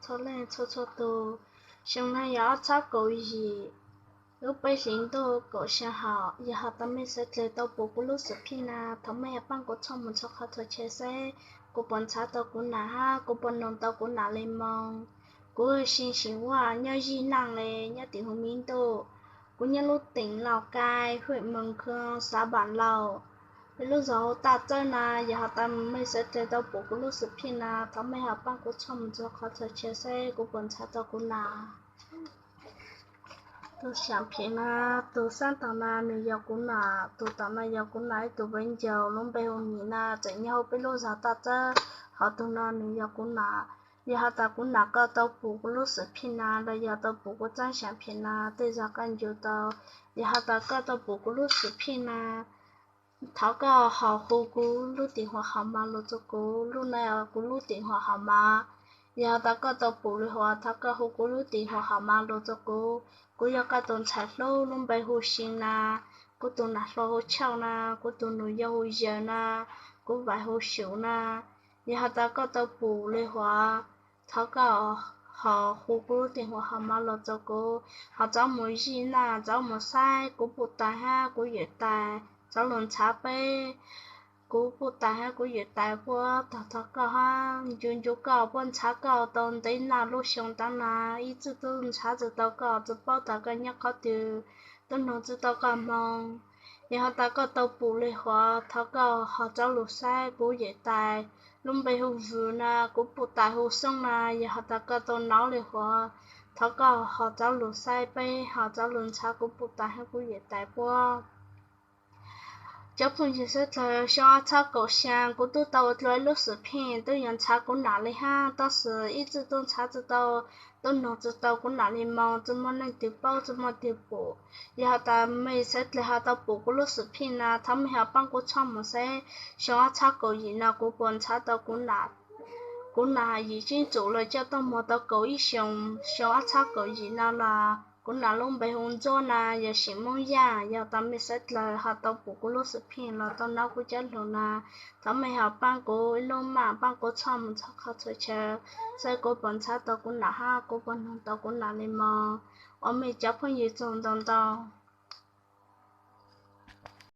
txhua leej txhua txhua tus. Xyoo no yog ob txhiab kaum yim, lub peb hlis ntuj kaum xya hom. Yog has tas mej xav dleg tau pum kuv lub xwm phij na, thov mej ho paab kuv txhoj mus txhua qhov txhua chaw saib kuv puas ntshav tau kuv nam hab kuv puas noog tau kuv nam le moog. Kuv hu Sib Sim Vaj, nyob Zij Naaj le, nyob tim hu Miv Ntuj. Kuv nyob lub teem Lauj Kaim, hwm Moos Khoo, xav Npaam Lauj. Peb lub zog hu Taj Txawb na. Yog has tas mej xav dleg tau pum kuv lub xwm phij na, thov mej ho paab kuv txhoj mus txhua qhov txhua chaw saib kuv puas ntshav tau kuv nam. Tus xyaam phim na, tus xaab tom na nws yog kuv nam, tus tom na yog kuv nam ib tug viv ncaus lub npe hu Mim na, tseem nyob hauv peb lub zog Taj Txawb, hos tug no nws yog kuv nam. Yog has tas kuv nam koj tau pum kuv lub xwm phij na los yog tau pum kuv txaab xyaam phim na, tej zag koj ncu tau. Yog has tas koj tau pum kuv lub xwm phij na, thov koj ho hu kuv lub tim huam hom mas lug rua kuv, lub na kuv lub tim huam hom mas. Yog has tas koj tau pum le huam, thov koj hu kuv lub tim huam hom mas lug rua kuv. Kuv yog koj tus ntxhais hlub lub npe hu Sib na, kuv tus nam hluas hu Tshauj na, kuv tus nus yau hu Yawg na, kuv vaim hu Sum na. Yog has tas koj tau pum le huam, thov koj ho hu kuv lub tim huam hom mas lug rua kuv. Ho txhob mus zij na, txhob mus saib kuv puj tais hab kuv yawm tais, txhob lug ntshav peb. Kuv puj tais hab kuv yawm tais puab tog tog koj hab ncu ncu koj, puab ntshav koj tau ntev noj lub xyoo taab na, ib txwj tub ntshav tsi tau koj, tsi paub tas koj nyob qhov twg, tub noog tsi tau koj moog. Yog has tas koj tau pum le huam, thov koj ho txhob lug saib kuv yawm tais lub npe hu Vwm na, kuv puj tais hu Xoob na. Yog has tas koj tau nov le huam, thov koj ho txhob lug saib peb, ho txhob lug ntshav kuv puj tais hab kuv yawm tais puab. Cov phooj ywg sawv dlawg, xyoo ob txhiab kaum xya kuv tub tau ua dlua ib lub xwm phij, tub yuav ntshav kuv nam le hab, tab sis ib txwj tub ntshav tsi tau, tub noog tsi tau kuv nam le moog, tsi muaj leej twg paub, tsi muaj leej twg pum. Yog has tas mej sawv dlawg ho tau pum kuv lub xwm phij na, thov mej ho paab kuv txhoj mus saib xyoo ob txhiab kaum yim no kuv puas ntshav tau kuv nam. Kuv nam yim tsib tsum los coj tuaj muag tau kaum ib xyoos, xyoo ob txhiab kaum yim no los kuv nam lub npe hu Ntsuab na, yog Sim Moob Yaj. Yog tas mej sawv dlawg ho tau pum kuv lub xwm phij los tau nov kuv cov lug na, thov mej ho paab kuv ib lub maj, paab kuv txhoj mus txhua qhov txhua chaw saib kuv puas ntshav tau kuv nam hab kuv puas noog tau kuv nam le moog. Ua mej cov phooj ywg txug ntau ntau.